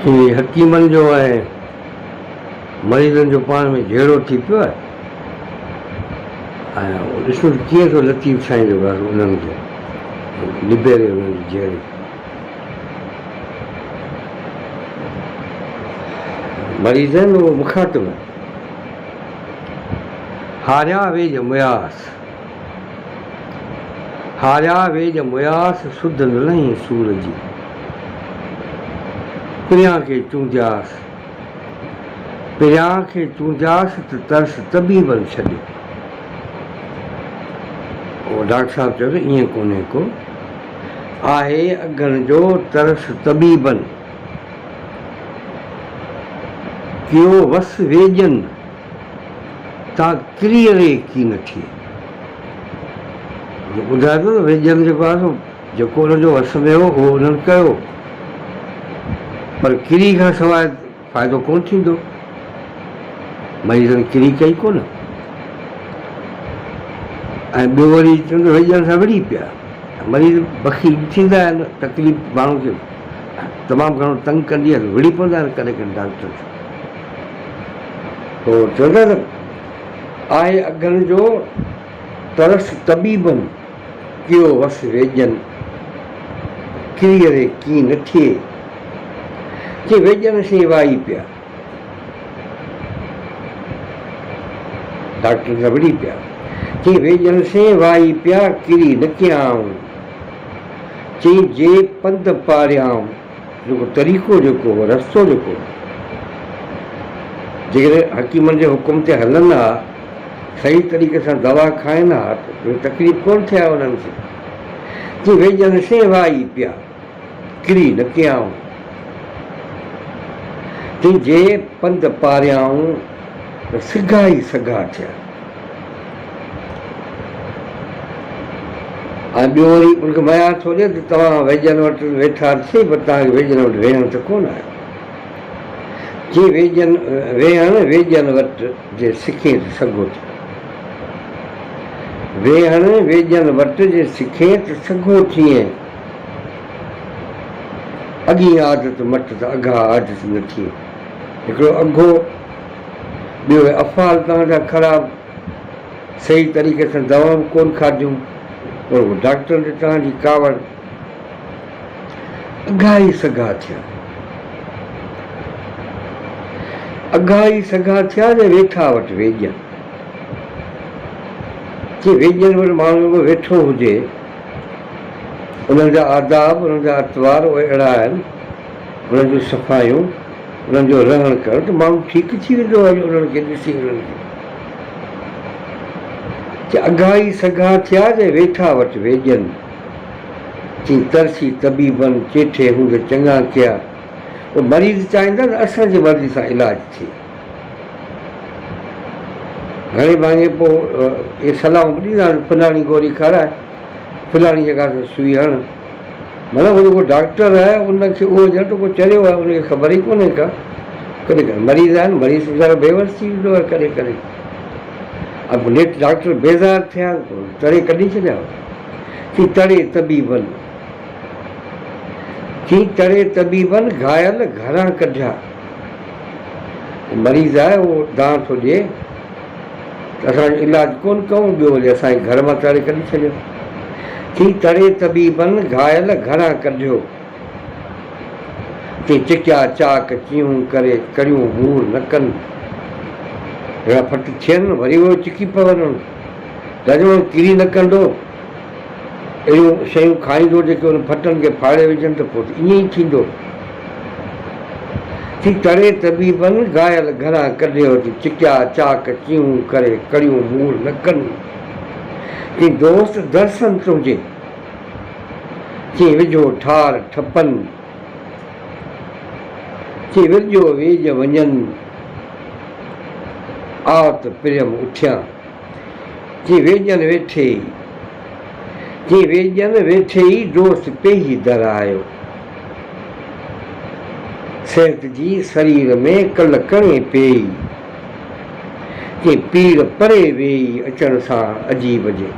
هي حڪيمن جو ۽ مريضن جو پاڻ ۾ جهيڙو ٿي پيو آهي ۽ ڏسو ته ڪيئن ٿو لطيف سائين جو گهر انهن کي نبيري انهن جي جهيڙي کي. مريض آهن اهو مخاطب آهن. هاريا ويڄ مياس، هاريا ويڄ مياس، سڌ نه لهين سور جي. پريان کي چونڊياس، پريان کي چونڊياس ته ترس طبيبن ڇڏيو. اهو ڊاڪٽر صاحب چيو ته ائين ڪونهي ڪو، آهي اگهڻ جو ترس طبيبن. ڪيو وس ويڄن تان ڪري ري ڪي نه ٿئي. جو ٻڌائي ٿو ته ويڄن جيڪو آهي سو جيڪو انهن جو وس ۾ هو اهو انهن ڪيو پر ڪري کان سواء فائدو ڪونه ٿيندو. مريضن ڪري ڪئي ڪونه ۽ ٻيو وري چوندو ويڄن سان وڙهي پيا. مريض بخيل به ٿيندا آهن تڪليف ماڻهو کي تمام گهڻو تنگ ڪندي آهي ته وڙهي پوندا آهن ڪڏهن ڪڏهن ڊاڪٽر سان. پوء چوندا ته آهي اگهن جو ترس طبيبن ڪيو وس ويڄن ڪري ري ڪين نه ٿئي چي ويڄن سين وائي پيا ڊاڪٽر سان وڙهي پيا چي ويڄن سين وائي پيا ڪري نه ڪيائون چي جي پنڌ پاريائون جيڪو طريقو جيڪو هو، رستو جيڪو هو، جيڪڏهن حڪيمن جي حڪم تي هلن ها، صحيح طريقي سان دوا کائن ها ته اهي تڪليف ڪونه ٿئي ها انهن کي. جي ويڄن سين وائي پيا، ڪري نه ڪيائون. تن جي پنڌ پاريائون ته سگها ئي سگها ٿيا. ۽ ٻيو وري ان کي ميار ٿو ڏئي ته توهان ويڄن وٽ ويٺا ته سهي پر توهان کي ويڄن وٽ ويهڻ ته ڪونه آيو. جي ويڄن ويهڻ ويڄن وٽ جي سکين ته سگهو ٿي. ويهڻ ويڄن وٽ جي سکين ته سگهو ٿئين. اڳين عادت مٽ ته اگها عاجز نه ٿئين. هڪڙو اگهو ٻيو اهي افعال توهان جا خراب، صحيح طريقي سان دوائون به ڪونه کاڌيون، پر اهو ڊاڪٽرن تي توهان جي ڪاوڙ اگها ئي سگها ٿيا. اگها ئي سگها ٿيا جي ويٺا وٽ ويڄن. جي ويڄن وٽ ماڻهو رڳو ويٺو هجي، انهن جا آداب، انهن جا اطوار اهي اهڙا آهن، انهن جون صفايون، انهن جو رهڻ ڪرڻ ته ماڻهو ٺيڪ ٿي ويندو آهي انهن کي ڏسي انهن کي چي اگها ئي سگها ٿيا جي ويٺا وٽ ويڄن چي ترسي طبيبن چيٺي هوند چڱا ڪيا پوء مريض چاهيندا ته اسان جي مرضي سان علاج ٿئي گهڻي ڀاڱي پوء اهي صلاحون به ڏيندا آهن فلاڻي گوري کارائي فلاڻي جڳهه تي سوئي هڻ معنيٰ اهو جيڪو ڊاڪٽر آهي ان کي اهو ڄڻ ته ڪو چريو آهي ان کي خبر ئي ڪونهي ڪا ڪڏهن ڪڏهن مريض آهن مريض ويچارو بيوس ٿي ويندو آهي ڪڏهن ڪڏهن ۽ نيٺ ڊاڪٽر بيزار ٿيا تڙي ڪڍي ڇڏيا ٿي تڙي طبيبن ٿي تڙي طبيبن گهايل گهران ڪڍيا مريض آهي اهو دانهن ٿو ڏئي ته اسان جو علاج ڪونه ڪئون، ٻيو وري اسان کي گهر مان تڙي ڪڍي ڇڏيو. ٿي تڙي طبيبن گهايل گهران ڪڍيو. ٿي چڪيا چاڪ چيهون ڪري ڪڙيون مور نه ڪن. اهڙا ڦٽ ٿين وري اهي چڪي پون. ڏاڍو ڪري نه ڪندو. اهڙيون شيون کائيندو جيڪي ان ڦٽن کي ڦاڙي وجهن ته پوء ته ائين ئي ٿيندو. ٿي تڙي طبيبن گهايل گهران ڪڍيو ٿي چڪيا چاڪ چيهون ڪري ڪڙيون مور نه ڪن. ٿي دوست درسن تنهنجي ٿي وجهو ٺار ٺپن. ٿي ورڄو ويڄ وڃن آء ته پريم اٿيان. جي ويڄن ويٺي ئي، جي ويڄن ويٺي ئي دوست پيهي در آيو. صحت جي سرير ۾ ڪل ڪڻي پيئي، جي پيڙ پري ويئي اچڻ سان عجيب جي.